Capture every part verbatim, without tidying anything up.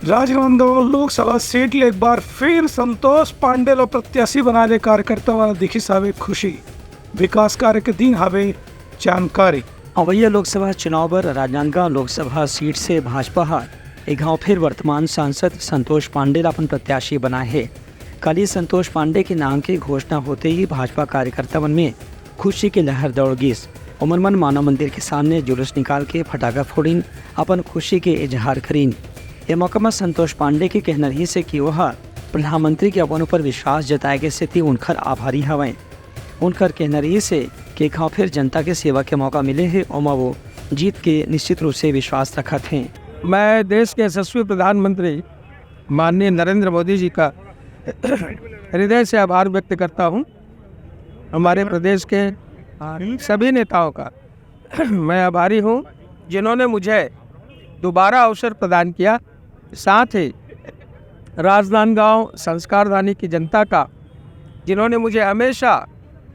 Rajnandgaon Lok Sabha seat ले एक बार फिर संतोष पांडे ल प्रत्याशी बनाए ले कार्यकर्ता मन दिखिस हवे खुशी। विकास कार्य के दिन हवे जानकारी। अवइया लोकसभा चुनाव बर राजनांदगांव लोकसभा सीट से भाजपा ह एक घांव फिर वर्तमान सांसद संतोष पांडे ल अपन प्रत्याशी बनाए हे। काली संतोष पांडे के नाम के घोषणा होते ही भाजपा कार्यकर्ता मन में खुशी के लहर दौड़ गिस। ओमन मन मानव मंदिर के सामने जुलूस निकाल के फटाका फोड़िन, अपन खुशी के इजहार करिन। ए मौका म संतोष पांडे के कहना रहिस हे कि ओह प्रधानमंत्री के अपन ऊपर विश्वास जताए के सेती उनखर आभारी हवय। उनखर कहना रहिस हे कि एक घांव फिर जनता के सेवा के मौका मिले हे, ओमा वो जीत के निश्चित रूप से विश्वास रखत हें। मैं देश के यशस्वी प्रधानमंत्री माननीय नरेंद्र मोदी जी का हृदय से आभार व्यक्त करता हूं। हमारे प्रदेश के सभी नेताओं का मैं आभारी हूं, जिन्होंने मुझे दोबारा अवसर प्रदान किया। साथ ही राजनांदगांव संस्कारधानी की जनता का, जिन्होंने मुझे हमेशा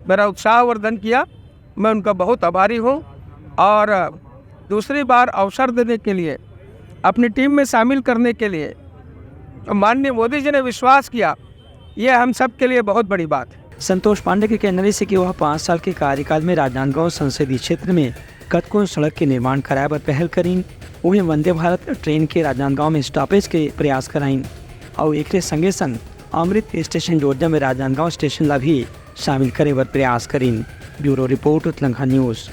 मेरा उत्साहवर्धन किया, मैं उनका बहुत आभारी हूं। और दूसरी बार अवसर देने के लिए, अपनी टीम में शामिल करने के लिए माननीय मोदी जी ने विश्वास किया, ये हम सब के लिए बहुत बड़ी बात है। संतोष पांडे के कहना रहिस हे कि वह पाँच साल के कार्यकाल में राजनांदगांव संसदीय क्षेत्र में कतकोन सड़क के निर्माण कराए बर पहल करिन। उहें वंदे भारत ट्रेन के राजनांदगांव में स्टॉपेज के प्रयास कराइन अउ एकरे संगे संग अमृत स्टेशन योजना में राजनांदगांव स्टेशन ला भी शामिल करे बर प्रयास करिन। Bureau report, Utlangha news.